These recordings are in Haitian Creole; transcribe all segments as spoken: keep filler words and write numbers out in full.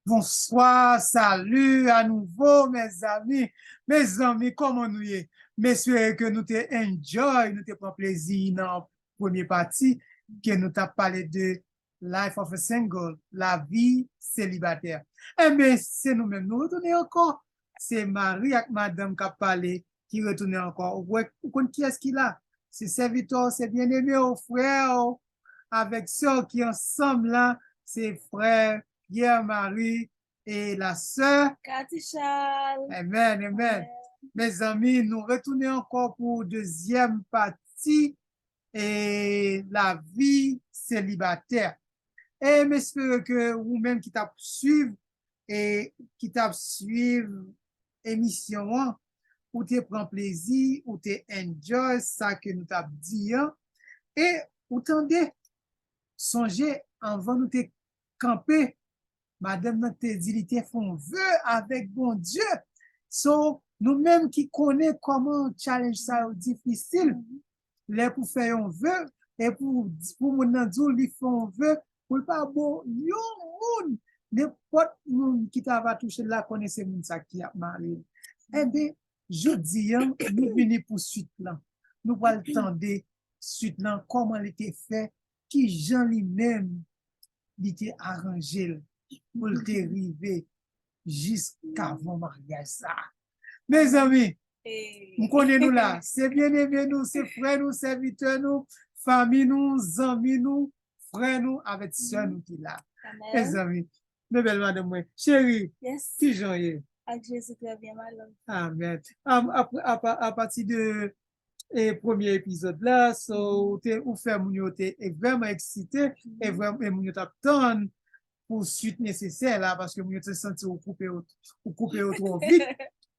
Bonswa, salut à nouveau, mes amis. Mezanmi, kòman nou ye? M espere ke nou te enjoy, nou te pran plezi nan premye pati, ke nou t ap pale de life of a single, lavi selibatè. Enben, se nou menm, nou retounen ankò. Se mari ak madanm k ap pale, ki retounen ankò. Ou wè, ou konn kiyès ki la? Se sèvitè w, se byeneme w, frè w, avèk sè w ki ansanm la, se frè Pierre Marie e la sè. Cathy Charles. Amen, amen. Mezanmi, nou retounen ankò pou dezyèm pati e lavi selibatè. E m espere ke ou menm ki t ap swiv e ki t ap swiv emisyon an, ou te pran plezi, ou te enjoy sa ke nou t ap di an, e ou tande, sonje, anvan nou te kanpe, madanm nan te di li te fè yon ve avèk Bondye. So, nou menm ki konnen kòman challenge sa yo difisil, lè pou fè yon ve, e pou, pou moun nan di w li fè yon ve, pou l pa bo yon moun, nenpòt moun ki ta va touche l la konnen se moun sa ki ap mare l. Enben, jodi a, nou vini pou swit lan. Nou pral tande swit lan, kòman li te fè, ki jan li menm li te aranje l pou l te rive jiskavan maryaj sa. Mezanmi, m konnen nou la. Se byeneme nou, se frè nou, sèvitè nou, fanmi nou, zanmi nou, frè nou, avèk sè nou ki la. Mezanmi, men bèl madanm mwen. Cheri, ki jan w ye? Ak Jezi trè byen, my love. Amen. Am, ap- apa- apati de e premye epizòd la, so ou te ou fè moun yo te e vrèman eksite, e vrèman e moun yo t ap tann pou swit nesesè la, paske moun yo te santi ou koupe yo, ou koupe yo twò vit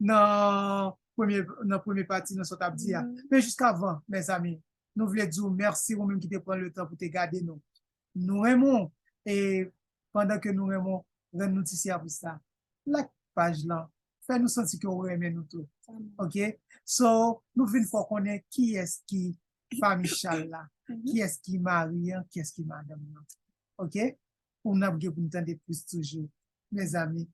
nan premye nan premye pati nan sa w t ap di a. Men jiskavan, mezanmi, nou vle di w mèsi ou menm ki te pran letan pou te gade nou. Nou renmen w, e pandan ke nou renmen w, rann nou ti sèvis la. Like paj lan, fè nou santi ke w renmen nou tou. Ok? So, nou vin fè w konnen kiyès ki fanmi Chal la, kiyès ki mari an, kiyès ki madanm nan. Ok? Pou n ap gen pou n tande plis toujou. Mezanmi,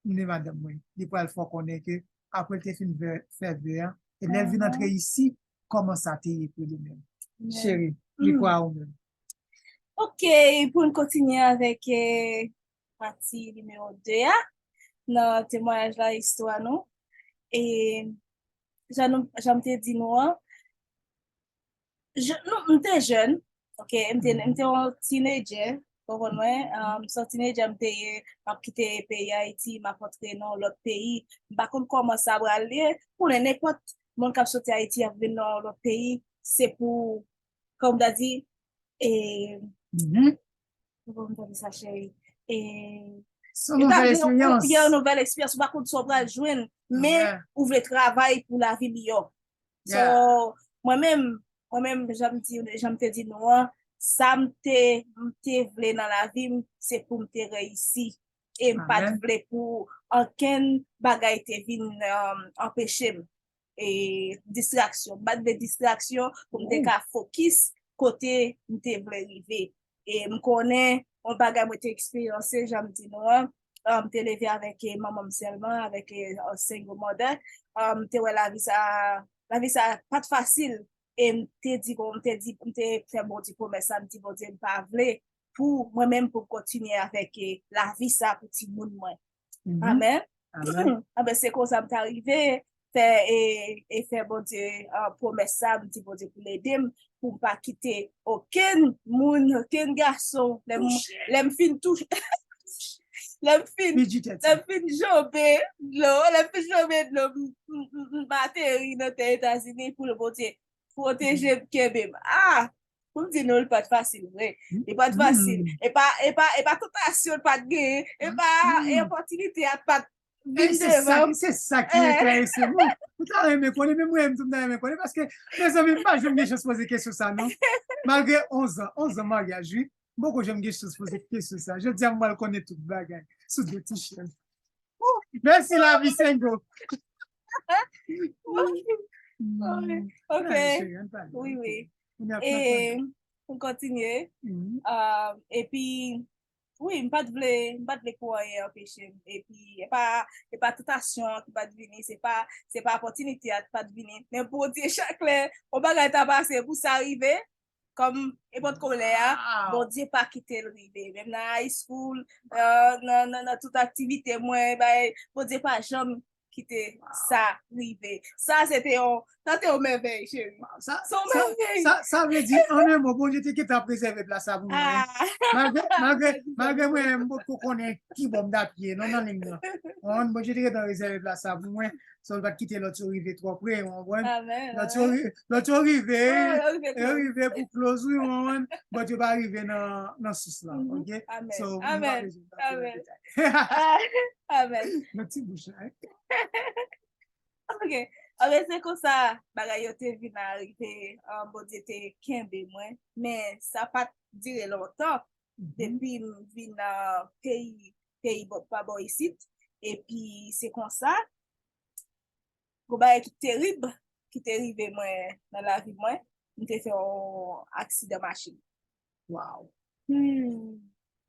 m e madanm mwen, li pral fè w konnen ke apre l te fin fè ve an, e lè l vin antre isi, kòman sa te ye pou li menm? Cheri, li kwa ou menm? Ok, pou n kontinye avèk eh, pati nimewo de a nan temwayaj la, istwa nou. E jan nou jan m te di nou an, je- nou, m te jèn, ok, m te m te yon teenager, ou konprann mwen, um, m se yon teenager, m te ye, m ap kite peyi Ayiti, m ap antre nan yon lòt peyi, m pa konn kòman sa pral ye, konnen nenpòt moun k ap soti Ayiti ap vin nan yon lòt peyi, se pou, kòm m ta di, e, Mhm. Kòman m tande sa, cheri? E, Se yon nouvèl eksperyans. Yon nouvèl eksperyans, ou pa konn sa w pral jwenn, men ou vle travay pou lavi miyò. So, mwen menm, mwen menm, jan m di, jan m te di nou an, sa m te, m te vle nan lavi m, se pou m te reyisi. E m pa t vle pou ankenn bagay te vin um, anpeche m. E, distraksyon. M pa t vle distraksyon pou m te ka fokis kote m te vle rive. E m konnen yon bagay mwen te eksperyanse, jan m di nou an, m te leve avèk eh, manman m sèlman, avèk eh, single mother. M te wè lavi sa, lavi sa pa t fasil. E m te di, m te di, m te fè Bondye pwomès sa, m di Bondye m pa vle pou mwen menm pou m kontinye avèk eh, lavi sa pou timoun mwen. Amen. Amen. Amen. Se konsa m ta rive fè e, e fè Bondye uh, pwomès sa, m di Bondye pou l ede m, pou m pa kite okenn moun, okenn gason, lè m lè m fin touche, lè m fin, lè m fin jonbe dlo, lè m fin jonbe dlo, m ateri nan tè Etazini pou l Bondye pwoteje m, kenbe m. Ah! Pou m di nou, li pa t fasil vre. Li pa t fasil. E pa, e pa, e pa tantasyon li pa t genyen. E pa e opòtinite a pa t vin devan. Se sa ki enterese mwen. Ou ta renmen konnen, men mwen menm tou m ta renmen konnen, paske, mezanmi, m pa janm gen chans poze kesyon sa non. Malgre onz an, onz an maryaj, wi, m poko janm gen chans poze kesyon sa. Jodi a m pral konnen tout bagay sou de ti chèn. Mèsi lavi Sengo. Ok. Wi, wi. E pou kontinye, epi Wi, m pa t vle, m pa t vle pou anyen anpeche m. Epi, e pa, e pa tantasyon an ki pa t vini, se pa, se pa opòtinite a ki pa t vini. Men Bondye, chak lè yon bagay ta pase pou sa rive, kòm nenpòt kolè a, Bondye pa kite l rive. Menm nan high school, euh, nan, nan, nan tout aktivite mwen, bay, Bondye pa janm kite sa rive. Sa se te yon, sa te yon mèvèy, cheri. Sa, Se yon sa, mèvèy. sa, sa vle di, an en mo, Bondye te gentan ap rezève plas la pou mwen, wi. Ah. Malgre, malgre, malgre mwen, m potko konnen ki bò m t ap ye, non, nan liy nan. Ou konprann? Bondye te gentan rezève plas la pou mwen. So, l pa t kite lòt yo rive twò pre, ou konprann? Amen, Lòt yo, amen. ri- lòt yo rive, Ah, yo rive yo close. rive pou close, wi, ou konprann? But yo pa rive nan, nan sous la, Mhm. ok? Amen. So, m pa Amen. bezwen antre nan Amen. detay. Ah, amen. Nan ti bouch la, hein? Ok. Anben, se konsa bagay yo te vin arive, um, Bondye te kenbe mwen, men sa pa t dire lontan. Mhm. Depi m vin nan peyi, peyi bò, pa bò isit, epi se konsa, gon bagay ki terib ki te rive mwen nan lavi mwen, m te fè yon aksidan machin. Wow. Hmm.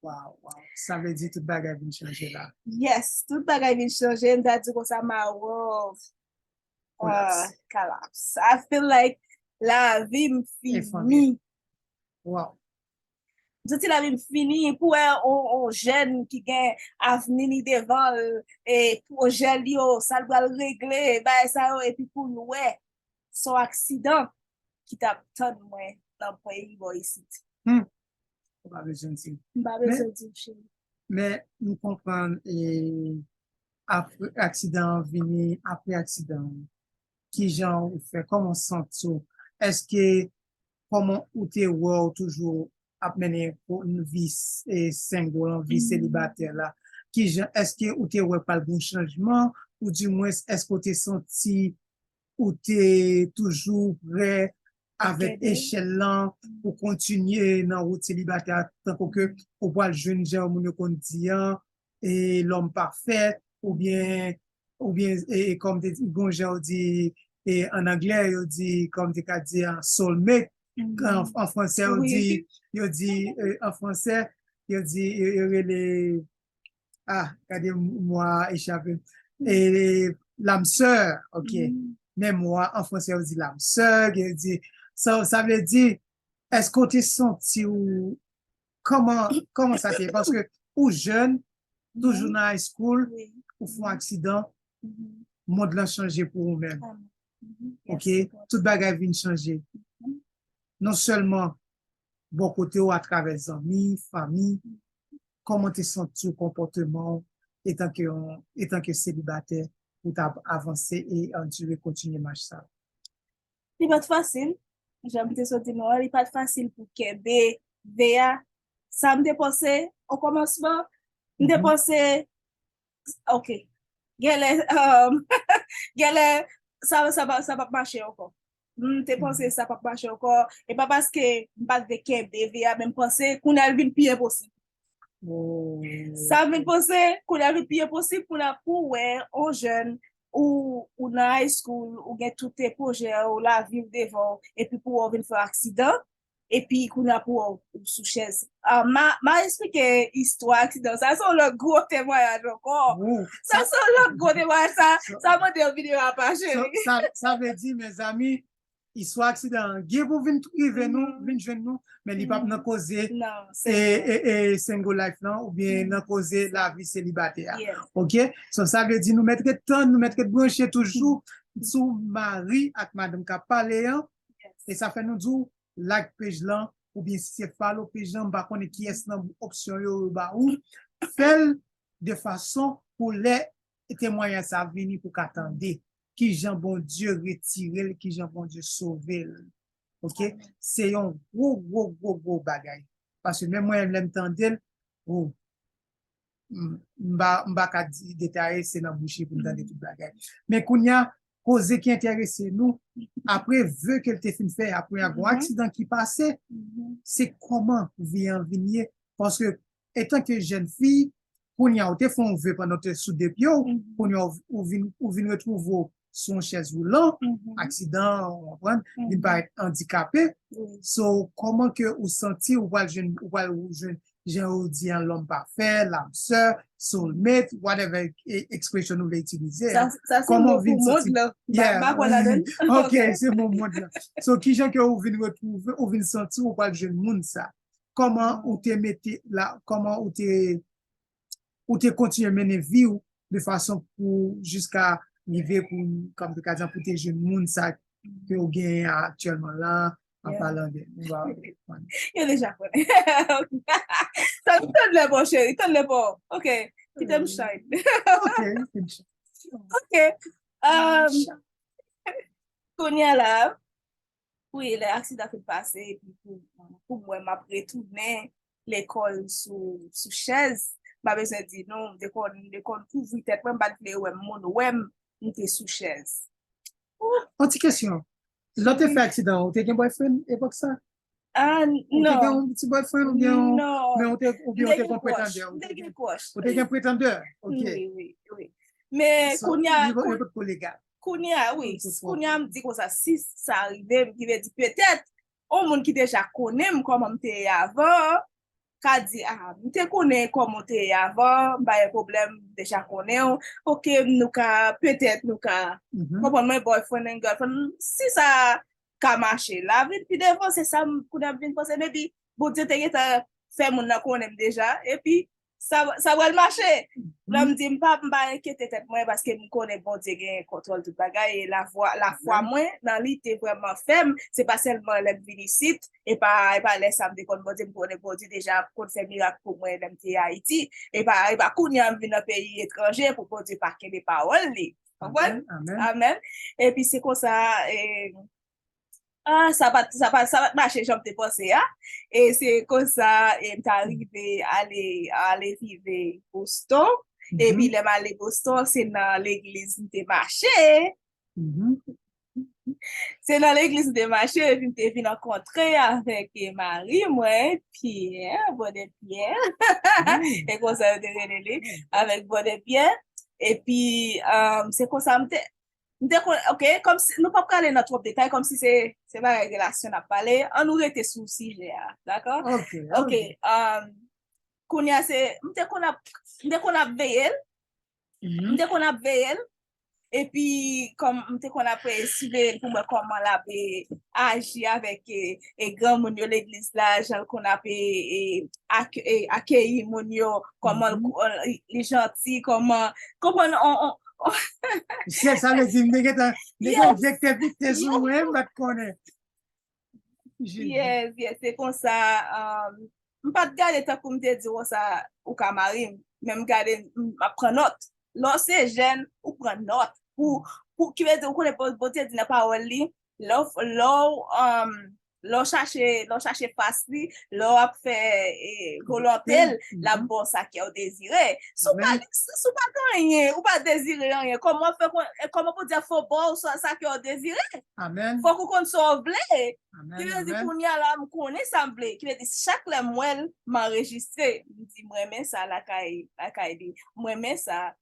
Wow, wow. Sa vle di tout bagay vin chanje la. Yes, tout bagay vin chanje. M ta di konsa, my world, Collapse. uh, collapse. I feel like lavi m Efondre. fini. Wow. M santi lavi m fini. Pou wè yon, yon jèn ki gen avni li devan l, e pwojè li yo, sa l pral regle, bagay sa yo, epi pou l wè se yon aksidan ki t ap tann mwen nan peyi bò isit. Hmm. Ou pa bezwen di. M pa Men, bezwen di, cheri. men m konprann, e, apre aksidan an vini, apre aksidan an, ki jan ou fè, kòman w santi w? Èske, kòman ou te wè w toujou ap mennen yon vi s- e, single, yon vi Mm. selibatè la? Ki jan, èske ou te wè pral gen chanjman, ou dimwens, èske ou te santi ou te toujou prè avèk Gade. echèl lan pou kontinye nan wout selibatè a, tankou ke ou pral jwenn jan moun yo konn di an, e lòm pafè, oubyen, oubyen, e, e kòm te di, gon jan yo di, e, an anglè, yo di, kòm te ka di, an soulmate, Mhm. an, an fransè, yo Wi. di, yo di, e, an fransè, yo di, yo, yo rele, ah, gade m- mo a echape m. E, l'âme sœur, ok. Mhm. Men mo a an fransè, yo di l'âme sœur, yo di, sa, sa vle di, èske w te santi w, kòman, kòman sa te ye? Paske ou jèn, toujou Mhm. nan high school, Wi. ou fè yon Mhm. aksidan, Mhm. mond lan chanje pou ou menm. Amen. Mhm. Ok? Yes, Lord. Tout bagay vin chanje. Mhm. Non sèlman bò kote w atravè zanmi, fanmi, kòman te santi w konpòteman w etan ke yon, etan ke selibatè pou w ta avanse e andire, kontinye mach sa? Li pa t fasil, jan m te sot di nou an, li pa t fasil pou kenbe ve a. Sa m te panse, o kòmansman, m te Mhm. panse, ok, genlè, um, genlè, sa, sa, pa- sa p ap mache ankò. M te panse Mhm. sa p ap mache ankò. E pa paske m pa t vle kenbe ve a, men m panse kounye a l vin pi enposib. Oh. Sa m vin panse, kounye a vin pi enposib, kounye a pou w wè, yon jèn, ou, ou nan high school, ou gen tout pwojè w, lavi w devan w, epi pou w wè w vin fè aksidan, epi kounye a pou w wè w sou chèz. Ah, ma, ma eksplike istwa aksidan. Sa se yon lòt gwo temwayaj ankò. Ou, Sa sa, se yon lòt gwo temwayaj. Sa, sa, sa mande yon videyo apa, sa, cheri. sa, sa vle di, mezanmi, istwa aksidan an gen pou vin rive nou, Mhm. vin jwenn nou, men li p ap nan Mhm. koze Non, e, se e, e single life lan, oubyen Mhm. nan koze lavi selibatè a. Yes. Ok? So, sa vle di nou mèt ret tann, nou mèt ret branche toujou Mhm. sou mari ak madanm k ap pale an. Yes. E sa fè nou di w, like page lan, oubyen si se follow page lan, m pa konnen kiyès nan opsyon yo yo ba ou, fè l de fason pou lè temwayaj sa vini pou ka tande. Kijan Bondye retire l, kijan Bondye sove l. Ok? Amen. Se yon gwo, gwo, gwo, gwo bagay. Paske menm mwen, lè m tande l, oh, m m pa, m pa ka di detaye, se nan bouch li pou n tande Mhm. tout bagay. Men kounye a, koze ki enterese nou, apre ve ke l te fin fè, apre a gon Mhm. aksidan ki pase, Mhm. se kòman vi an vin ye. Paske, etan ke jèn fi, kounye a, ou te fè yon ve pandan w te sou de pye w, Mhm. kounye a, ou, ou vin, ou vin retwouve w sou yon chèz woulan, Mhm. aksidan, ou konprann, vin Mhm. parèt andikape. Wi. So, kòman ke ou santi ou pral jwenn, ou pral jwenn jan yo di an, lòm pafè, lam sè, soulmate, whatever e- ekspresyon nou vle itilize. Sa, sa se mo pou mond lan. M pa kwè ladan. Ok, se mo mond lan. So, kijan ke ou vin retwouve, ou vin santi ou pral jwenn moun sa? Kòman ou te mete la, kòman ou te ou te kontinye mennen vi w de fason pou jiska rive pou, kòm te ka di, pou te jwenn moun sa ke w genyen aktyèlman la, an palan de nou ba. Yo deja konnen. Tann lè bon, cheri, tann lè bon. Ok, kite m shine. Ok, ok. Kounye a la, wi, lè aksidan fin pase, epi pou, pou mwen, m ap retounen lekòl sou, sou chèz, m pa bezwen di nou, m te konn, m te konn kouvri tèt mwen, m pa t vle wè m, moun wè m, m te sou chèz. Yon ti kesyon. Lè w te fè aksidan, ou te gen boyfriend epòk sa? Ah, Ou te gen non. Yon ti boyfriend oubyen yon- Non. Men ou te oubyen M ou te te gen gon crush. Pretandè? M te gen crush. Ou te gen pretandè? Ok. Wi, wi, wi. Men So, kounye a, yo- kou- yo potko legal. Kounye a, wi, Potko kounye a m di konsa, si sa rive m, ki vle di petèt, yon moun ki deja konnen m kòman m te ye avan, ka di, ah, m te konnen kòman w te ye avan, m pa gen pwoblèm, m deja konnen w, ok, nou ka, petèt, nou ka, Mhm. konprann mwen, boyfriend and girlfriend, si sa ka mache, lavi pi devan, se sa m kounye a m vin panse, maybe, Bondye te gentan fè moun nan konnen m deja, epi sa, sa pral mache. Lè m di m pa, m pa enkyete tèt mwen paske m konnen Bondye gen kontwòl tout bagay e lafwa, lafwa mwen nan li te vrèman fèm. Se pa sèlman lè m vin isit, e pa, e pa lè sa m te konn Bondye, m konnen Bondye deja konn fè mirak pou mwen lè m te Ayiti. E pa, e pa kounye a m vin nan peyi etranje pou Bondye pa kenbe pawòl li. Konprann? Amèn, amèn. Amèn. Epi se konsa, e, ah, sa pa, sa pa, sa pa t mache jan m te panse a. E se konsa, e, m ta rive ale, ale rive Boston. Epi lè m ale Boston, se nan legliz m te mache. Mhm. Se nan legliz m te mache, epi m te vin rankontre avèk, e, mari mwen, Pierre, Brother Pierre. E konsa yo te rele li, avèk Brother Pierre. Epi, um, se konsa m te, m te kon, ok, kòmsi, nou p ap prale nan twòp detay, kòmsi se, se bagay relasyon n ap pale, an nou rete sou sijè a, dakò? Ok, Ok, um, kounye a se, m te konn ap, m te konn ap veye l, m te konn ap veye l, epi kòm m te konn ap, e, siveye l pou m wè kòman l ap, e, aji avèk, e, e, granmoun yo legliz la, jan l konn ap, e, e, ak-, e, akeyi moun yo, kòman l, e, li janti, kòman, konprann, on, on, on, Se sa vle di, m te gentan, m te gen objektif sou mwen, m pa t konnen. Yes, yes, se konsa, um, m pa t gade tankou m te di w sa, ou ka mari m, men m gade, m ap pran nòt. Lè w se jèn, ou pran nòt. Pou, pou, ki vle di, ou konnen Bon-, Bondye di nan pawòl li, lè w, lè w, um, lè w chache, lè w chache fas li, lè w ap fè, e, volonte l, l ap ba w sa kè w dezire. Si w pa, si w pa gen anyen, ou pa dezire anyen, kòman w fè kon-, e, kòman Bondye ap fè w ba w sa, sa kè w dezire? Amèn. Fòk ou konn sa w vle. Amèn, Ki vle di amèn. Kounye a la, m konnen sa m vle. Ki vle di chak lè m wè l, m anrejistre. M di, "M renmen sa lakay, lakay li. M renmen sa."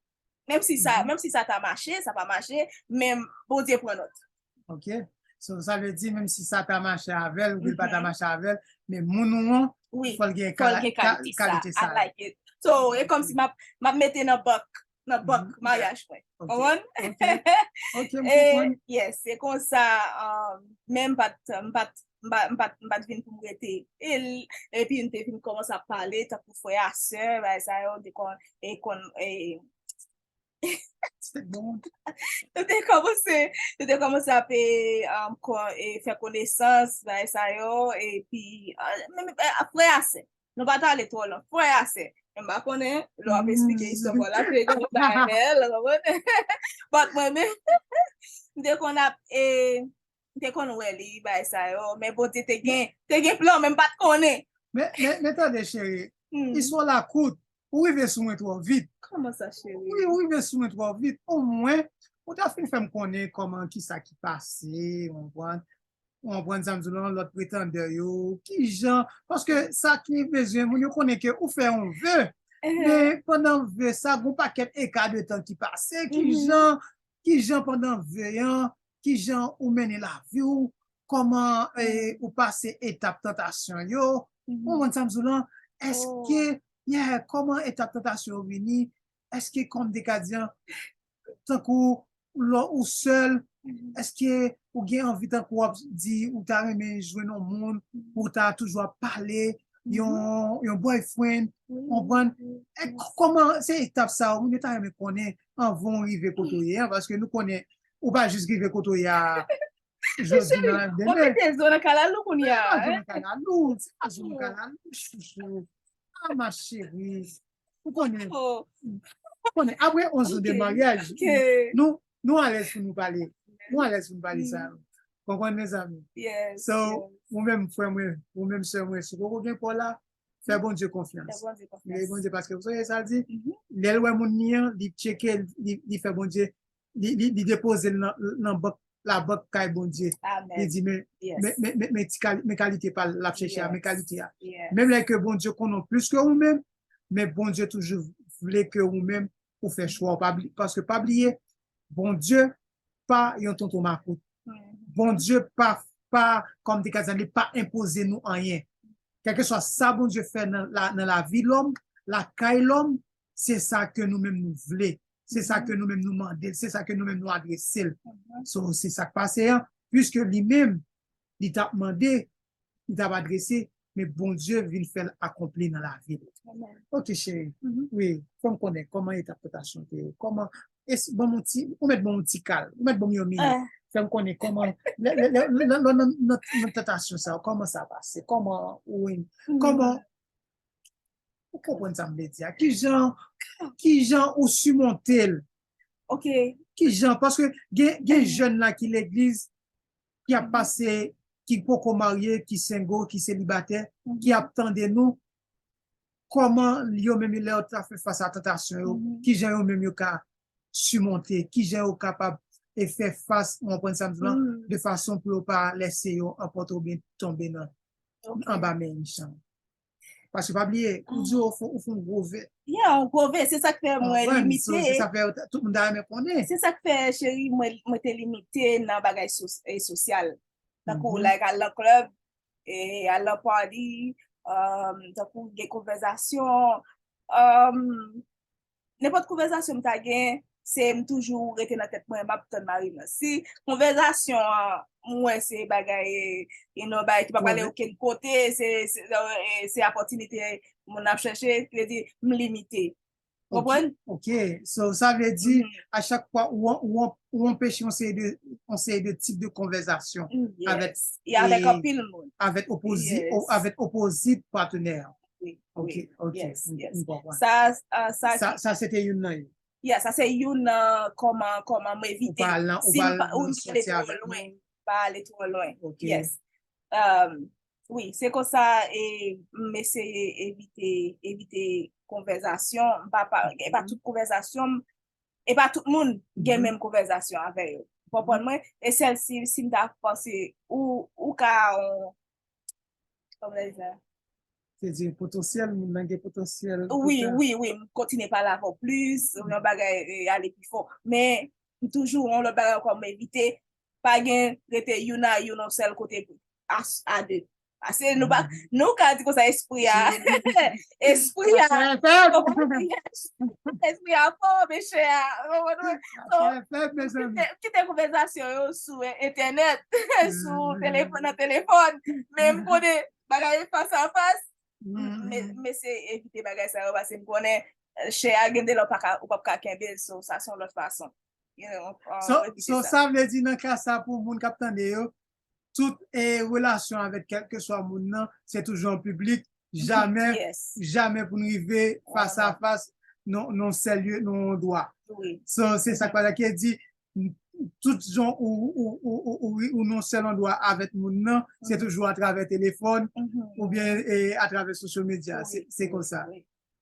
Menm si sa, Mhm. menm si sa ta mache, sa pa mache, men Bondye pran nòt. Ok. So, sa vle di, menm si sa ta mache avè l, oubyen l pa ta Mhm. mache avè l, men moun ou an, Wi, fò l gen fò l kala-, gen ka-, kalite sa. kalite I sa. Like it. So, e kòmsi m ap, m ap mete nan bank, nan bank Mhm. maryaj mwen. Ok. Konprann? Ok, ok, m E, konprann. yes, se konsa, um, men m pa t, m pa t, m pa, m pa t, m pa t vin pou m rete. E l, epi m te vin kòmanse ap pale, tankou frè a sè, bagay sa yo, m te konn, e konn, e, Se bon. nou te kòmanse, nou te kòmanse ap, e, um, kon-, e, fè konesans, bagay sa yo, epi, a, men, men, e, frè a sè. Nou pa t ale twò lwen. Frè a sè. Men m pa konnen, lè w ap esplike istwa pa w la, se gen yon bagay dèyè l, w konprann? But mwen menm, m te konn ap, e, m te konn wè li, bagay sa yo, men Bondye te gen, te gen plan, men m pa t konnen. Men, men, men tande, cheri, Hmm. istwa la kout, ou rive sou mwen twò vit. Kòman sa, cheri? Wi, ou rive sou mwen twò vit. Omwen, ou ta fin fè m konnen kòman, kisa ki pase, ou konprann? Ou konprann sa m di w lan, lòt pretandè yo, kijan, paske sa ki bezwen, moun yo konnen ke ou fè yon ve, Ehe. Men pandan ve sa, gon pakèt eka de tan ki pase, Mhm. kijan, kijan pandan ve an, kijan ou mennen lavi w, kòman, e, ou pase etap tantasyon yo, Mhm. ou konprann sa m di w lan, Èske, yeah, kòman etap tantasyon yo vini? Èske, kòm te ka di an, tankou lè ou sèl, èske ou gen anvi tankou w ap di ou ta renmen jwenn yon moun pou w ta toujou ap pale, yon, yon boyfriend, konprann? E k- kòman se etap sa yo, moun yo ta renmen konnen anvan w rive kote w ye an, paske nou konnen ou pa jis rive kote w ye a jodi nan demen. Mete zo nan kalalou kounye a. Se pa zo nan kalalou, se pa zo nan kalalou, chouchou. Ah, ma chérie. Ou konnen. Ou konnen, apre onz an de maryaj, nou, nou alèz pou nou pale. Nou alèz pou nou pale sa yo. Konprann, mezanmi? So, ou menm frè mwen, ou menm sè mwen, si w poko gen pa w la, fè Bondye konfyans. Fè Bondye konfyans. Fè Bondye, paske ou sonje sa l di, lè l wè moun li an, li tcheke, li, li fè Bondye, li, li, li depoze l nan, nan bank, labank kay Bondye. Li di, men, men, men, men, men ti kal- men kalite pa l l ap chèche a, men kalite a. Menm lè ke Bondye konnen w plis ke ou menm, men Bondye toujou vle ke ou menm ou fè chwa w. Pa bli- paske pa bliye, Bondye pa yon tonton makout. Bondye pa, pa, kòm te ka di, li pa enpoze nou anyen. Kèlkeswa sa Bondye fè nan la, nan lavi lòm, lakay lòm, se sa ke nou menm nou vle. Se sa ke nou menm nou mande l. Se sa ke nou menm nou adrese l. So, se sa k pase an. Piske li menm, li t ap mande, li t ap adrese, men Bondye vin fè l akonpli nan lavi l. Ok, cheri. Wi, fè m konnen kòman etap tantasyon te ye. Kòman, es, ban m yon ti, ou mèt ban m yon ti kal, ou mèt ban m yon minit. Fè m konnen kòman, lè, lè, lè, lè, lè, nan, nan, nan tantasyon sa yo, kòman sa pase? Kòman ou, kòman, ou konprann sa m vle di a? Kijan, kijan ou simonte l? Ok. Kijan? Paske gen, gen jèn la ki legliz, ki ap pase, ki poko marye, ki sengo, ki selibatè, ki ap tande nou, kòman yo menm lè yo ta fè fas a tantasyon yo, kijan yo menm yo ka simonte, kijan yo kapab e fè fas, ou konprann sa m di la, de fason pou yo pa lèse yo anpòte oubyen tonbe nan, anba men mechan. Paske pa bliye, ou di ou fè, ou fè yon gwo vè. Yeah, yon gwo vè, se sa k fè mwen limite. So, se sa fè tout moun ta renmen konnen. Se sa k fè, cheri, mwen, mwen te limite nan bagay sos- e sosyal. Tankou, like, al nan klèb, e al nan party, um, tankou gen konvèzasyon, um, nenpòt konvèzasyon m ta gen, se m toujou rete nan tèt mwen, m ap tann mari m nan. Si konvèzasyon an, m wè se bagay, e, e non, bagay ki pa prale okenn kote, se, se, e, se opòtinite moun ap chèche, ki vle di, m limite. Konprann? Ok, so, sa vle di, a chak fwa ou, ou, ou anpeche yon seri de, yon seri de tip de konvèzasyon avèk, e, avèk anpil moun. Avèk opozi-, o- avèk opozit patnè. Wi, ok, wi, ok, yes, m, yes. M konprann. Sa, ah, sa, sa, sa se te youn nan yo. Yeah, sa se youn nan kòman, kòman m evite. Ou pa al nan, ou pa al nan sòti avèk moun. Pa ale twò lwen. Ok. Yes. Um, wi, se konsa e m eseye evite, evite konvèzasyon. M pa, pa, e pa tout konvèzasyon m, e pa tout moun gen menm konvèzasyon avè yo. Ou konprann mwen? E sèl si, si m ta panse ou, ou ka, on, kòman yo di sa? Se di potansyèl, moun nan gen potansyèl. Wi, wi, wi, m kontinye pale avè w plis, yon bagay, e, ale pi fon. Men, m toujou, yon lòt bagay ankò, m evite, pa gen rete youn a youn yon sèl kote a, a de. Paske nou pa, nou ka di konsa espri a. Espri a. Espri a fò, men chè a. Ou konprann? So, kite, kite konvèzasyon yo sou, e, entènèt, sou telefòn, nan telefòn. Men m konnen bagay fas a fas, m, m, m eseye evite bagay sa yo, paske m konnen, e, chè a gen de lè ou pa ka, ou p ap ka kenbe l, so, sa se yon lòt fason. You know, um, so, so sa vle di nan ka sa pou moun k ap tande yo, tout, e, relasyon avèk kèlkeswa moun nan, se toujou an piblik, jamè, jamè pou n rive fas a fas, nan, nan sèl lye, nan yon dwa. So, se sa k pa ki di, tout jan ou, ou, ou, ou, ou, ou nan sèl andwa avèk moun nan, se toujou atravè telefòn, oubyen, e, atravè social media. Se, se konsa.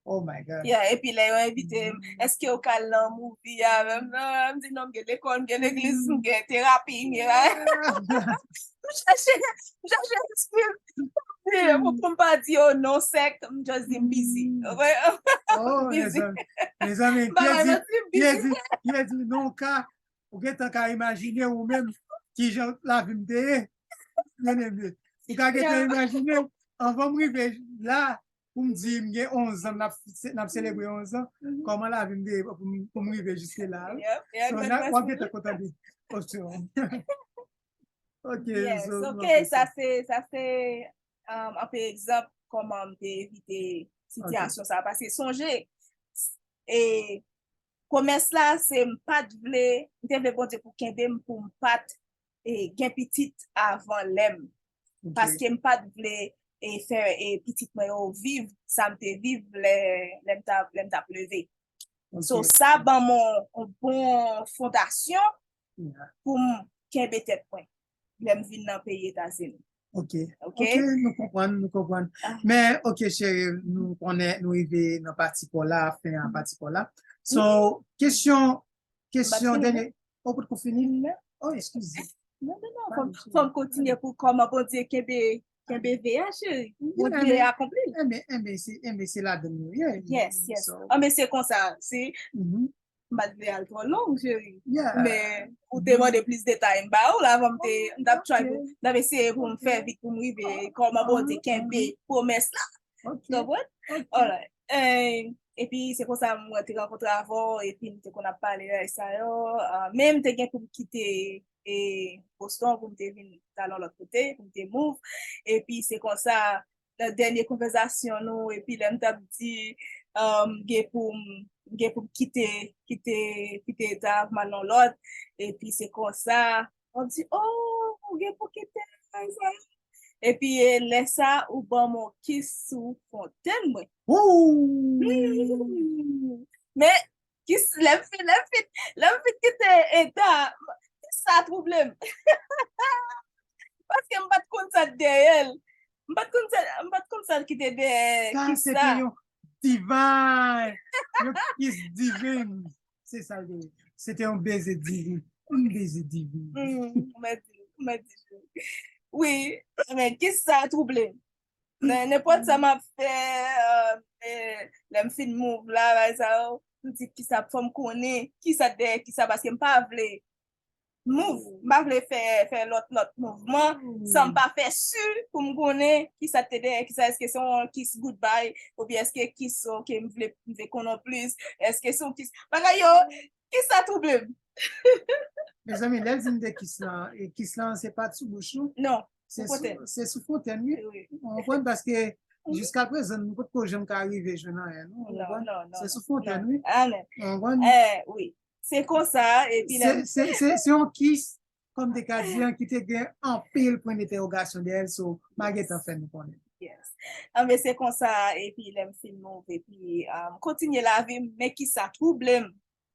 Oh my God. Yeah, epi lè yo envite m, èske w ka al nan movie avè m? Non, m di non, m gen lekòl, m gen legliz, m gen terapi, m gen, m chache, m chache eskiz pou, pou m pa di yo non sèk, m just di m busy. Ok? Oh, mezanmi, mezanmi, ki e di, ki e di, ki e di non ka, ou gentan ka imajine ou menm kijan lavi m te ye. Byeneme, ou ka gentan imajine, anvan m rive la, pou m di m gen onz an, n ap se- n ap selebre onz an, kòman lavi m te ye pou m pou m rive jiske la. Wi. So, w ap gentan kontan de opsyon. Ok, so, ok, sa se sa se um, anpe egzanp kòman m te evite sitiyasyon sa. Paske sonje, e pwomès la, se m pa t vle, m te vle Bondye pou kenbe m pou m pa t e, gen pitit avan lè m. Paske m pa t vle e, fè e, pitit mwen yo viv sa m te viv lè, lè m t ap, lè m t ap leve. So, sa ban m yon, yon bon fondasyon pou m kenbe tèt mwen lè m vin nan peyi Etazini. Ok. Ok, nou konprann, nou konprann. Men, ok, cheri, nou konnen, nou rive nan pati pa w la, fen a pati pa w la. So, kesyon, kesyon dènye. Ou potko fini? Oh, eskize. Non, non, non, fò m kontinye pou kòman Bondye kenbe, kenbe ve a, cheri. Bondye akonpli. Enben, enben, se, enben, se ladan nou ye. Yes, yes. Anben, se konsa, se, m pa t vle al twò long, cheri. Men, ou te mande plis detay, m ba ou la, avan m te, m t ap try pou, m t ap eseye pou m fè vit pou m rive, kòman Bondye kenbe pwomès la. Konprann? Alright. Eh, epi se konsa mwen te rankontre avè w, epi m te konn ap pale bagay sa yo. Ah, men m te gen pou m kite e Boston pou m te vin t al yon lòt kote, pou m te move. Epi se konsa, nan dènye konvèsasyon nou, epi lè m t ap di, um, gen pou m, gen pou m kite, kite, kite eta a, m al nan lòt. Epi se konsa, w ap di, oh, ou gen pou kite bagay sa yo. Epi e, lè sa, ou ban m yon kis sou fontèn mwen. Men, kis, lè m fin, lè m fin, lè m fin kite eta, kis sa twouble m. Paske m pa t konn sa t dèyè l. M pa t konn sa, m pa t konn sa ki te dèyè kis sa. Sa se te yon divine, yon kis divin. Se sa l te ye. Se te yon beze divin. Yon beze divin. Ou mèt di, ou mèt di. Wi, men kis sa twouble m. Nenpòt sa m ap fè, lè m fin move la, bagay sa yo, m di kisa fò m konnen, kisa dèyè, kisa, paske m pa vle move, m pa vle fè, fè lòt, lòt mouvman, san m pa fè si pou m konnen kisa te dèyè, kisa, èske se yon kis goodbye, oubyen èske kis, ok, m vle, m vle konnen plis, èske se yon kis, bagay yo, kisa twouble m. Mezanmi, lè l di m de kis lan, e kis lan se pa t sou bouch nou? Non, se sou fontèn. Se sou fontèn, wi. Ou konprann? Paske jiska prezan, nou potko janm ka rive jwenn anyen, non? Ou konprann? Se sou fontèn, wi. Ou konprann? Eh, wi. Se konsa, epi lè se, se, se, se yon kis, kòm te ka di an, ki te gen anpil pwen entèwogasyon dèyè l, so, m a gentan fè nou konnen. Yes. Anben, se konsa, epi lè m fin move, epi, um, kontinye lavi m, men kisa twouble m.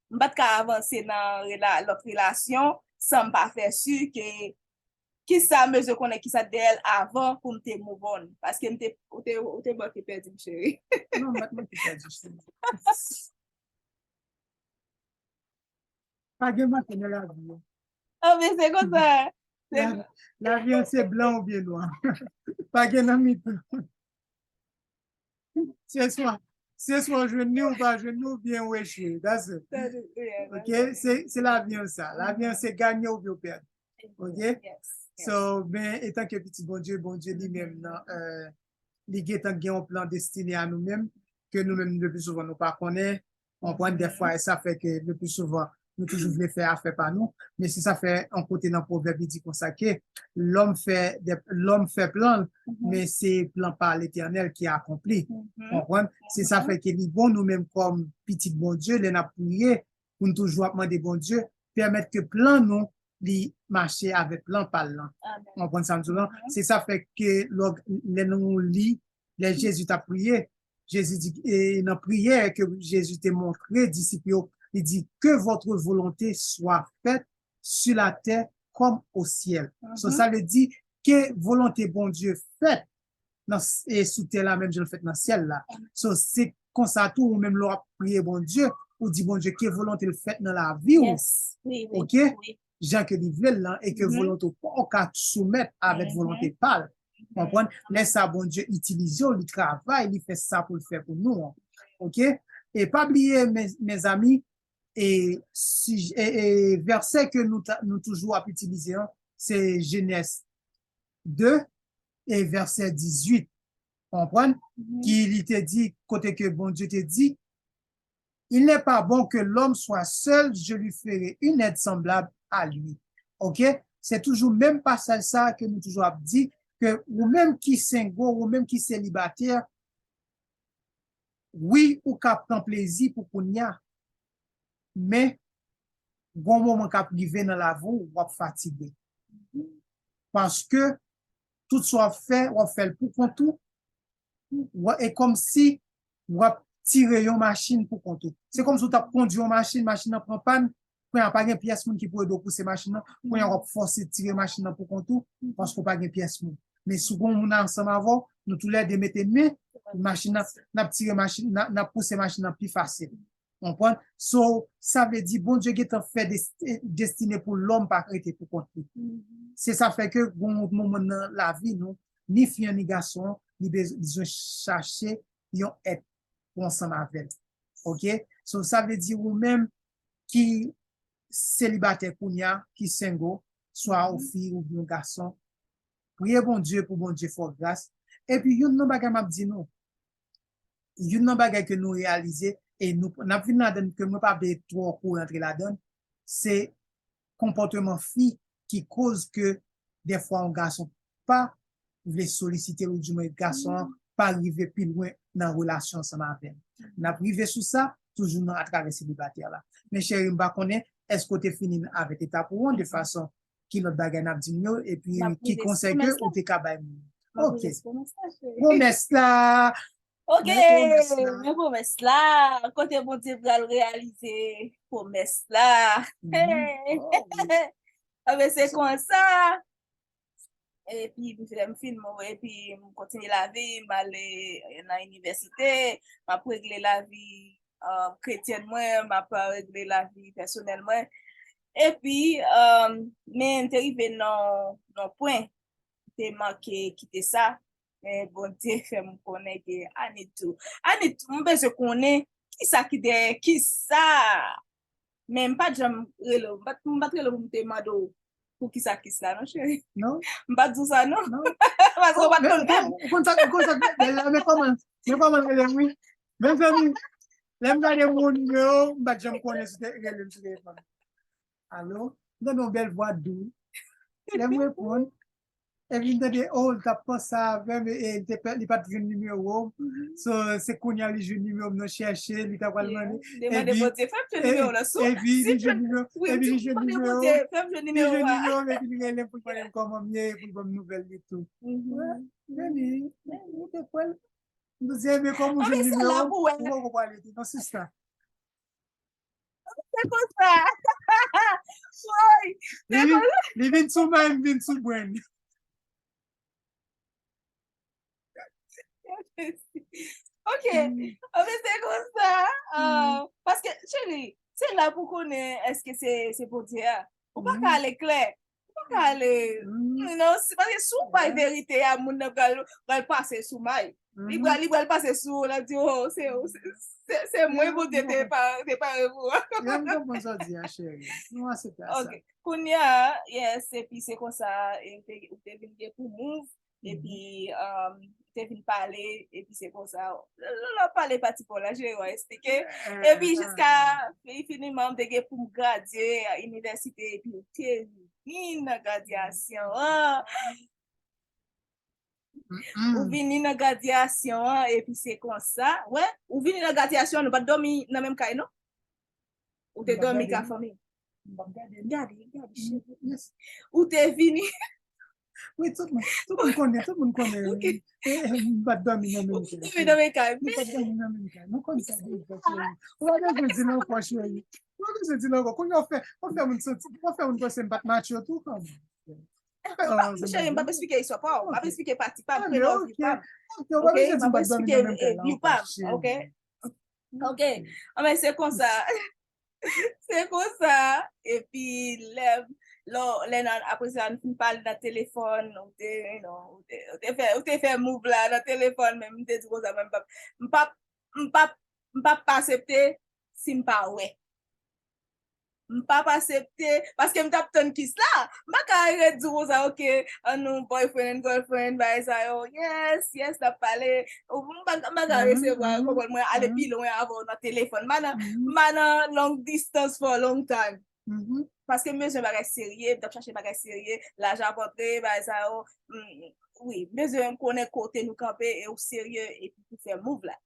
M pa t ka avanse nan rela, lòt relasyon san m pa fè si ke kisa m bezwen konnen kisa t dèyè l avan pou m te move on. Paske m te, ou te, ou te manke pèdi m, cheri. Non, m pa t manke pèdi w, cheri. Pa gen manke nan lavi an. Anben, se konsa. Lavi an se blan oubyen nwa. Pa gen nan mitan. Se swa, se swa w jwenn li, ou pa jwenn li, oubyen ou echwe. That's it. Ok? Se, se lavi an sa. Lavi an se ganye oubyen w pèdi. Ok? So, men, etanke pitit Bondye, Bondye li menm nan, euh, li gentan gen yon plan destine a nou menm, ke nou menm, le pli souvan, nou pa konnen. Konprann, dèfwa, e sa fè ke le pli souvan, nou toujou vle fè afè pa nou. Men se sa fè, yon kote nan Pwovèb, li di konsa ke, l'homme fait des, l'homme fait plan, men se plan pa Letènèl ki akonpli. Konprann? Se sa fè ke li bon nou menm kòm pitit Bondye, lè n ap priye, pou n toujou ap mande Bondye, pèmèt ke plan nou, li mache avèk plan pa l lan. Konprann sa m di w lan? Se sa fè ke lè, lè nou li, lè Jezi t ap priye, Jezi di, e nan priyè ke Jezi te montre disip yo, li di, que votre volonté soit faite sur la terre comme au ciel. So, sa vle di, ke volonte Bondye fèt nan, e sou tè la, menm jan l fèt nan syèl la. So, se konsa tou, ou menm lè w ap priye Bondye, ou di Bondye, ke volonte l fèt nan lavi w. Ok? Jan ke li vle l lan, e ke volonte w pa w ka soumèt avèk volonte pa l. Konprann? Lè sa, Bondye itilize w, li travay, li fè sa pou l fè pou nou an. Ok? E pa bliye, mezanmi, e, si, e, e vèsè ke nou, nou toujou ap itilize an, se Jenèz de e vèsè dizuit. Konprann? Ki li te di, kote ke Bondye te di, Il n'est pas bon que l'homme soit seul, je lui ferai une aide semblable à lui. Ok? Se toujou menm pasaj sa ke nou toujou ap di, ke ou menm ki sengo, ou menm ki selibatè, wi, ou ka pran plezi pou kounye a, men gon moman k ap rive nan lavi w, w ap fatige. Paske tout sa w ap fè, w ap fè l pou kont ou, e kòmsi w ap tire yon machin pou kont ou. Se kòmsi w t ap kondui yon machin, machin nan pran pàn, kounye a pa gen pyès moun ki pou ede w pouse machin nan, kounye a w ap fòse tire machin nan pou kont ou, paske w pa gen pyès moun. Men si w gen yon moun ansanm avè w, nou toulède mete men, machin nan, n ap tire machin, n ap, n ap pouse machin nan pi fasil. Konprann? So, sa vle di Bondye gentan fè des- destine pou lòm pa rete pou kont li. Se sa fè ke gon moman nan lavi nou, ni fi an ni gason an, li bez- bezwen chache yon èd pou ansanm avè l. Ok? So, sa vle di ou menm ki selibatè kounye a, ki sengo, swa ou fi oubyen yon gason, priye Bondye pou Bondye fè w gras. Epi youn nan bagay m ap di nou, youn nan bagay ke nou reyalize, e nou n ap vin ladan l, ke mwen pa vle twò kouri antre ladan l, se konpòteman fi ki koz ke dèfwa yon gason pa vle solisite l, oudimwen gason an pa rive pi lwen nan relasyon ansanm avè l. N ap rive sou sa, toujou nan atravè selibatè la. Men cheri, m pa konnen, èske w te fini avèk etap ou an, de fason ki lòt bagay n ap di m yo, epi ki konsèy ke ou te ka bay moun? Ok. Pwomès la, cheri. Pwomès la. Ok, men pwomès la. Men pwomès la, kote Bondye pral reyalize pwomès la. Anben, se konsa. Epi, lè m fin, epi m kontinye lavi, m ale nan inivèsite, m ap regle lavi, um, kretyèn mwen, m ap regle lavi pèsonèl mwen. Epi, um, men m te rive nan, nan pwen, m te manke kite sa, men Bondye fè m konnen ke Anitou, Anitou, m bezwen konnen kisa ki dèyè kisa. Men m pa t janm rele w, m pa t, m pa t rele w pou m te mande w pou kisa kis la, non, cheri? Non. M pa t di w sa, non? Non. Paske w pa t konn menm. Ou konn sa, ou konn sa, men, men, men kòman, men kòman l rele m, wi. Mezanmi, lè m gade moun nimewo, m pa t janm konnen si te rele m sou telefòn. Alo? M tande yon bèl vwa dou. Lè m reponn, epi m tande, oh, li t ap panse avè m, e, e li te pè, li pa t jwenn nimewo m. So, se kounye a li jwenn nimewo m nan chèche, li ta pral mande. Demande Bondye, fè m jwenn nimewo la sou. Epi li jwenn nimewo, epi li jwenn nimewo, li jwenn nimewo m, epi li rele m pou l mande m kòman m ye, pou l ban m nouvèl li tou. Wi, men li, ou te kwè l. M di, ebyen, kòm ou jwenn nimewo m, ou poko pale tou, non, sista. Se konsa. Woy, se konsa. Li vin sou may, m vin sou brenn. Ok. Anben, se konsa. Ah, paske, cheri, se la pou konnen èske se, se Bondye a. Ou pa ka ale klè. Ou pa ka ale. Non, se paske si w bay verite a, moun nan pral, pral pase sou may. Li pral, li pral pase sou ou, l ap di, oh, se, se, se, se mwen Bondye te pa, te pare pou ou. Lè m konprann sa w di a, cheri. Nou aksepte sa. Ok. Kounye a, yes, epi se konsa, e te, ou te vin gen pou move, epi, um, te vin pale, epi se konsa, lè, lè w pale pati pa w la, cheri, w a eksplike. Epi jiska, finiman, m te gen pou m gradye inivèsite, epi ou te vin nan gradyasyon an. Ou vini nan gradyasyon an, epi se konsa. Wè, ou vini nan gradyasyon an, nou pa t dòmi nan menm kay, non? Ou te dòmi ka fanmi. Gade, gade, cheri. Ou te vini. Wi, tout moun, tout moun konnen, tout moun konnen. M pa t dòmi nan menm kay. Ou te dòmi nan menm kay. M pa t dòmi nan menm kay. Nou konn sa deja, cheri. Ou pa bezwen di l ankò, cheri. Ou pa bezwen di l ankò. Kounye a w fè, w fè moun santi, w fè moun panse m pa t mature tou, kòman? Cheri, m p ap eksplike istwa pa w. M ap eksplike pati pa m, pwen de vi pa m. Ok, m ap eksplike vi pa m. Ok. Ok. Anben, se konsa. Se konsa. Epi, lè, lè, lè nan, apre sa, nou fin pale nan telefòn, ou te, you know, ou te, ou te fè, ou te fè move la nan telefòn, men m te di konsa, men m p ap, m p ap, m p ap, m p ap aksepte si m pa wè. M p ap aksepte, paske m t ap tann kis la. M pa ka ret di w konsa, ok, an nou boyfriend and girlfriend, bagay sa yo. Yes, yes, n ap pale. Ou, m pa, m pa ka resevwa, konprann mwen, ale pi lwen avè w nan telefòn. M pa nan, m pa nan long distance for a long time. Paske m bezwen bagay serye, m t ap chache bagay serye, lajan ap antre, bagay sa yo. Mm, wi, m bezwen konnen kote nou kanpe e ou serye epi pou fè move la.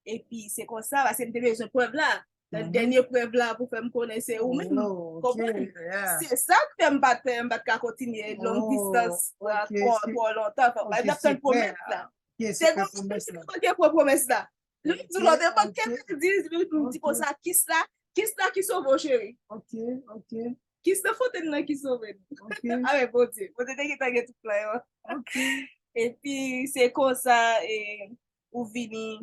Epi se konsa, paske m te bezwen prèv la. Nan dènye prèv la pou fè m konnen se ou menm. Konprann? Se sa k fè m pa t, m pa t ka kontinye long distance twò, twò lontan. Fòk m ap tann pwomès la. Se konsa ke pwomès la. Li di lòt, e pa kèk di, li di konsa, kis la, kis la ki sove w, cheri. Kis nan fontenn nan ki sove m. Avèk Bondye. Bondye te gentan gen tout plan yo. Epi se konsa, e, ou vini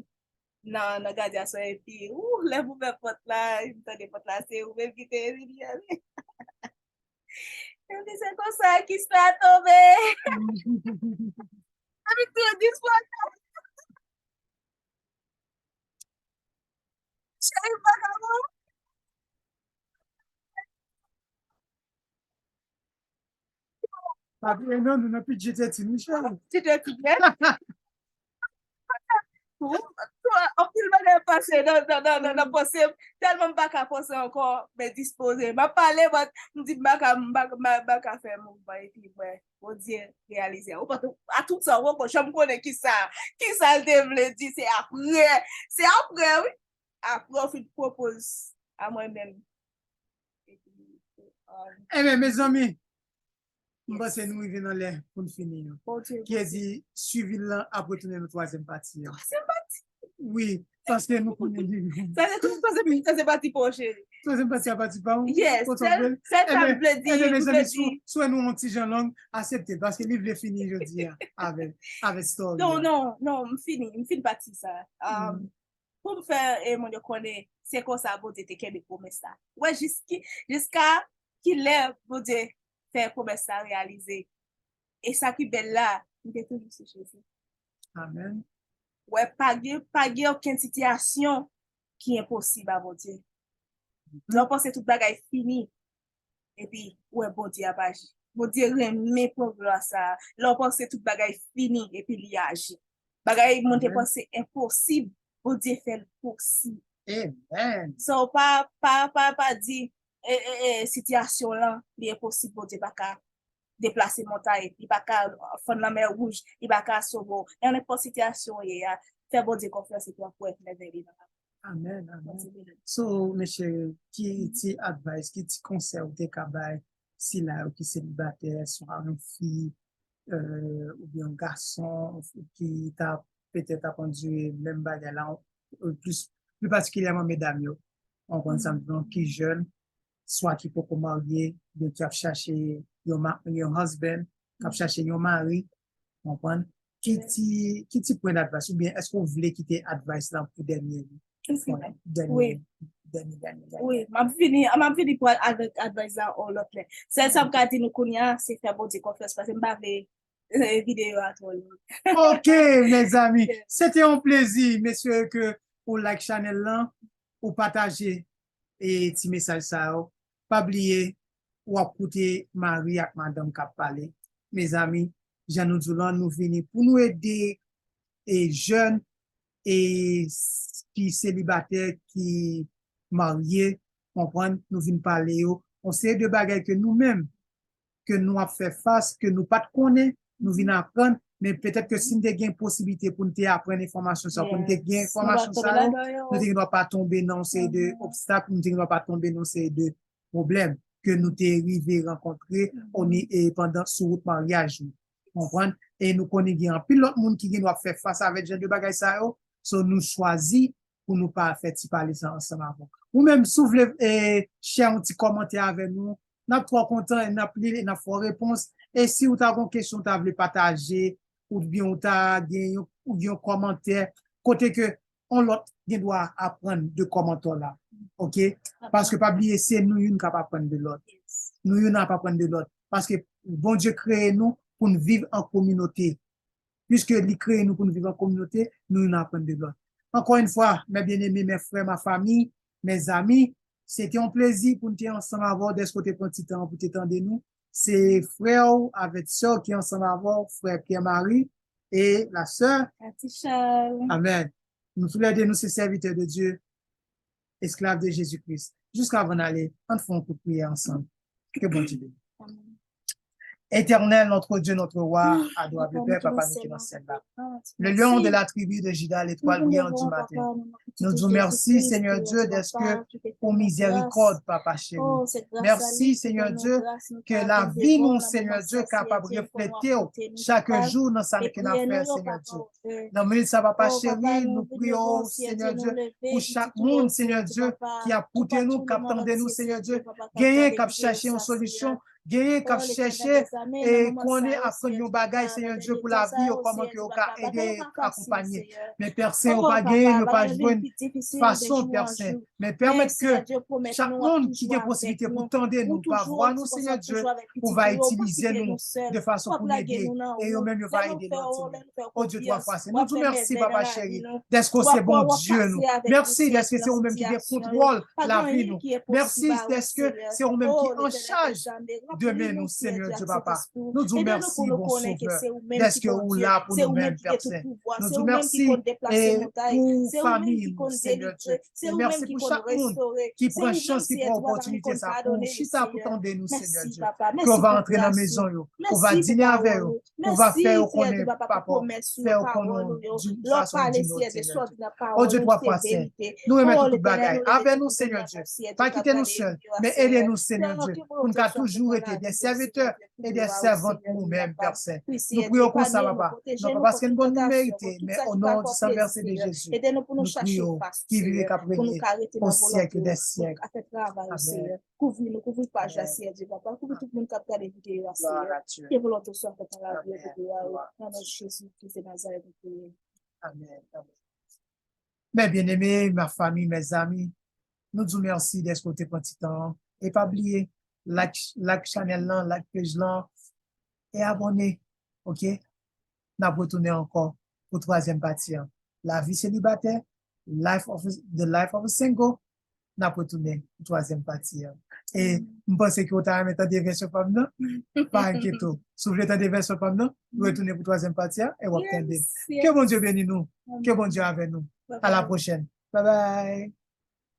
nan, nan gradyasyon, epi, ou, lè m ouvè pòt la, m tande pòt la, se ou menm ki te vini a, wi. Epi se konsa, kis la tonbe. Epi tou, dis pòt la. Cheri, m pa ka mouri. Papi, e non, nou nan pidjitetin, wi, cheri. Pidjitetin, wi. Anpil bagay pase nan, nan, nan, nan, nan panse m. Tèlman m pa ka panse ankò, men dispoze. M ap pale, but m di m pa ka, m pa, m pa, m pa ka fè mouvman epi mwen, Bondye reyalize. Ou pa tou, a tout sa, ou poko janm konnen kisa, kisa l te vle di. Se apre, se apre, wi. Apre, ou fin pwopoz a mwen menm. Epi, um, Ebyen, mezanmi, m panse nou rive nan lè pou n fini an. Ki vle di, swivi l lan ap retounen nan twazyèm pati an. Twazyèm pati? Wi, paske nou konnen li. Sa se tou, twazyèm, twazyèm pati pa w, cheri. Twazyèm pati a pati pa w? Yes, sèl sa m vle di, ebyen, mezanmi, si w wè nou yon ti jan long, aksepte l, paske li vle fini jodi a avè, avè story. Non, non, non, m fini, m fin pati sa. Um, pou m fè, e, moun yo konnen se konsa Bondye te kenbe pwomès la. Wè, jiski, jiska kilè Bondye fè pwomès la reyalize. E sa ki bèl la, m te toujou sou Jezi. Amèn. Wè, pa gen, pa gen okenn sitiyasyon ki enposib a Bondye. Lè w panse tout bagay fini, epi ou wè Bondye ap aji. Bondye renmen pran glwa sa a. Lè w panse tout bagay fini, epi li aji. Bagay moun te panse enposib, Bondye fè l posib. Amèn. So, pa, pa, pa, pa di, e, e, e, sitiyasyon lan, li enposib, Bondye pa ka deplase montay, li pa ka fann lanmè wouj, li pa ka sove w. Nan nenpòt sitiyasyon w ye a, fè Bondye konfyans epi w ap wè mèvèy li nan lavi w. Amèn, amèn. Bondye beni w. So, mesye, ki ti advice, ki ti konsèy ou te ka bay sila yo ki selibatè, swa yon fi, euh, oubyen yon gason ki ta petèt ap andire menm bagay la, euh, plis, pli patikilyèman medam yo, w konprann sa m di w, ki jèn, swa ki poko marye, oubyen ki ap chache yon ma-, yon husband, k ap chache yon mari, w konprann? Ki ti, ki ti pwen advice, oubyen èske w vle kite advice la pou dènye pwen, dènye, dènye, dènye, dènye? Wi, m ap vini, m ap vini pou avèk advice la yon lòt lè. Sèl sa m ka di nou kounye a, se fè Bondye konfyans, paske m pa vle, eh, videyo a twò long. Ok, mezanmi, se te yon plezi, mesye, ke ou like chanèl lan, ou pataje e ti mesaj sa yo. Pa bliye, w ap koute mari ak madanm k ap pale. Mezanmi, jan nou di w lan, nou vini pou nou ede e jèn e s-, ki selibatè, ki marye, konprann, nou vin pale yo. Yon seri de bagay ke nou menm, ke nou ap fè fas, ke nou pa t konnen, nou vin aprann, men petèt ke si n te gen posiblite pou n te aprann enfòmasyon sa, pou n te gen enfòmasyon sa yo, nou te gen dwa pa tonbe nan yon seri de obstak, nou te gen dwa pa tonbe nan yon seri de pwoblèm ke nou te rive rankontre o ni-, e pandan sou wout maryaj nou. Konprann? E nou konnen gen anpil lòt moun ki gen dwa ap fè fas avèk jan de bagay sa yo. So, nou chwazi pou nou pa fè ti pale sa ansanm avè w. Ou menm, si w vle, e, share yon ti kòmantè avè nou, n ap twò kontan e n ap li l e n ap fè w repons. E si w ta gen yon kesyon w ta vle pataje, oubyen w ta gen yon, ou gen yon kòmantè, kote ke yon lòt gen dwa aprann de kòmantè w la. Ok? Paske pa bliye, se nou youn k ap aprann de lòt. Nou youn ap aprann de lòt. Paske Bondye kreye nou pou n viv an kominote. Piske li kreye nou pou n viv an kominote, nou youn aprann de lòt. Encore une fois, mes bien-aimés, mes frères, ma famille, mes amis, Se te yon plezi pou n te ansanm avè w, dèske w te pran ti tan pou te tande nou. Se frè w avèk sè w ki ansanm avè w, frè Pierre Marie, e la sè Cathy Charles. Amen. Nou toulède, nou se sèvitè de Dye, esklav de Jezi Kris. Jiskavan n ale, ann fè yon kout priyè ansanm. Ke Bondye beni. Éternel, notre Dieu, notre roi, adorable Père, Papa nou ki nan syèl la. Le lion de la tribu de Juda, l'étoile brillante du matin. Nou di w mèsi, Senyè Dye, dèske ou mizèrikòd, Papa cheri. Mèsi, Senyè Dye, ke lavi nou, Senyè Dye, kapab reflete w chak jou nan sa ke n ap fè, Senyè Dye. Nan minit sa, Papa cheri, nou priye w, Senyè Dye, pou chak moun, Senyè Dye, ki ap koute nou, k ap tande nou, Senyè Dye. Genyen k ap chèche yon solisyon, genyen k ap chèche e konnen aprann yon bagay, Senyè Dye, pou lavi yo, kòman ke yo ka ede, akonpanye. Men Pè Sen, yo pa genyen, yo pa jwenn fason, Pè Sen. Men pèmèt ke chak moun ki gen posiblite pou tande nou pa vwa nou, Senyè Dye, ou va itilize nou de fason pou n ede, e yo menm yo va ede lòt yo menm. O Dye twa fwa sen, nou di w mèsi, Papa cheri, dèske w se Bondye nou. Mèsi dèske se ou menm ki gen kontwòl lavi nou. Mèsi dèske se ou menm ki an chaj demen nou, Senyè Dye Papa. Nou di w mèsi, bon Sovè, dèske ou la pou nou menm, Pè Sen. Nou di w mèsi e pou fanmi nou, Senyè Dye. E mèsi pou chak moun ki pran chans, ki pran opòtinite sa pou chita pou tande nou, Senyè Dye. Ke w va antre nan mezon yo, ou va dine avè yo, ou va fè yo konnen, Papa, fè yo konnen yon fason ou di yon lòt, Senyè Dye. O Dye twa fwa sen, nou remèt ou tout bagay. Avè nou, Senyè Dye. Pa kite nou sèl, men ede nou, Senyè Dye, pou n ka toujou rete de sèvitè e de sèvant pou ou menm, Pè Sen. Nou priye w konsa, Papa. Non pa paske n bon, nou merite, men o non di san vèse de Jezi, nou priye w ki vive, k ap renye o syèk dè syèk. Amèn. Kouvri nou, kouvri paj la, Senyè Dye, Papa. Kouvri tout moun k ap gade videyo a, Senyè. Ke volonte w swa fèt nan lavi yo, nan non Jezi Kris de Nazarèt, nou priye. Amèn. Mes bien-aimés, ma famille, mes amis, nou di w mèsi dèske w te pran ti tan an. E pa bliye, like, like chanèl lan, like page lan, e abòne, oke? N ap retounen ankò pou twazyèm pati an. Lavi selibatè, life of a, the life of a single. N ap retounen pou twazyèm pati an. E m panse ke w ta renmen tande vèsyon pa m nan. Pa enkyete w. Si w vle tande vèsyon pa m nan, retounen pou twazyèm pati an e w ap tande. Ke Bondye beni nou. Ke Bondye avè nou. A la pwochèn. Bye bye.